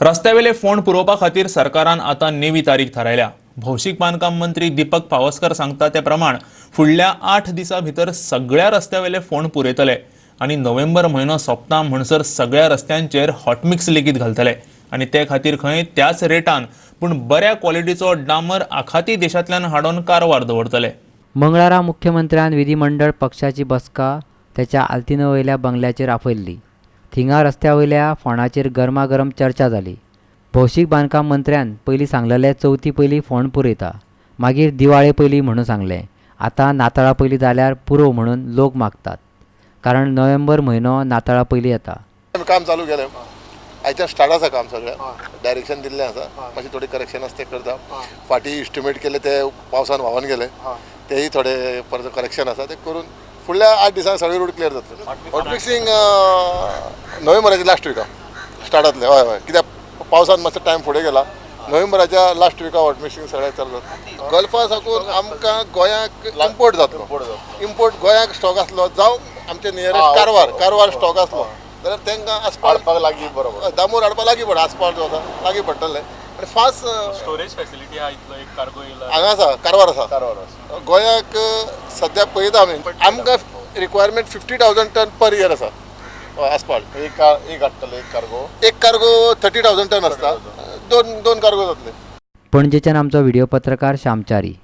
रस्त्यावेले फोंड पुरोवपा खातीर सरकारान आतां नेवी तारीख थारायल्या. भौशीक बांदकाम मंत्री दीपक पावसकर सांगता ते प्रमाण फुडल्या 8 दिसां भितर सगळ्या रस्त्यावेले फोंड पुरयतले आनी नोव्हेंबर म्हयनो सोंपता म्हणसर सगळ्या रस्त्यांचेर हॉटमिक्स लेगीत घालतले आनी ते खातीर खंय त्याच रेटान पूण बऱ्या क्वॉलिटीचो डांबर आखाती देशांतल्यान हाडून कारवार दवरतले. मंगळारा मुख्यमंत्र्यान विधिमंडळ पक्षाची बसका तेच्या आल्तिनो वयल्या बंगल्याचेर आपयल्ली. थिंगा रस्त्या वयल्या फोंडाचेर गरमागरम चर्चा जाली. भौशीक बांदकाम मंत्र्यान पयलीं सांगलेलें चवथी पयलीं फोंड पुरयता, मागीर दिवाळे पयलीं म्हणून सांगलें, आतां नाताळा पयलीं जाल्यार पुरो म्हणून लोक मागतात, कारण नोव्हेंबर म्हयनो नाताळा पयलीं येता. आमी काम चालू केलें. आयच्यान स्टार्ट आसा काम. सगळें डायरेक्शन दिल्लें आसा. मातशें थोडें करेक्शन आसा तें करता. फाटीं इस्टिमेट केले ते पावसान व्हांवन गेले, तेय थोडे परत करेक्शन आसा, ते करून फुडल्या 8 दिसांनी सगळे रोड क्लियर जातले. हॉट मिक्सिंग नोव्हेंबराच्या लास्ट विका स्टार्ट जातलें. हय हय, कित्याक पावसान मातसो टायम फुडें गेला. नोव्हेंबराच्या लास्ट विका हॉट मिक्सिंग सगळें चालू जातलें. गल्फा साकून आमकां गोंयाक इम्पोर्ट जातलो. इम्पोर्ट गोंयाक स्टॉक आसलो जावं आमचे नियरेस्ट कारवार, कारवार स्टॉक आसलो जाल्यार तांकां आसपाळ हाडपाक लागीं बरोबर. दामोर हाडपाक लागीं पडटा. आसपाळ जो आसा लागीं पडटलें आनी फास्ट. स्टोरेज फॅसिलिटी आहा इतलो एक कार्गो येयला? हांगा आसा, कारवार आसा. कारवार आसा. गोंयाक सद्या पळयता आमी, आमकां रिक्वायरमेंट 50,000 टन पर इयर आसा आसपाळ. एक हाडटले, एक कार्गो. एक कार्गो 30,000 टन आसता. दोन दोन कार्गो जातले. पणजेच्यान आमचो व्हिडियो पत्रकार श्यामचारी.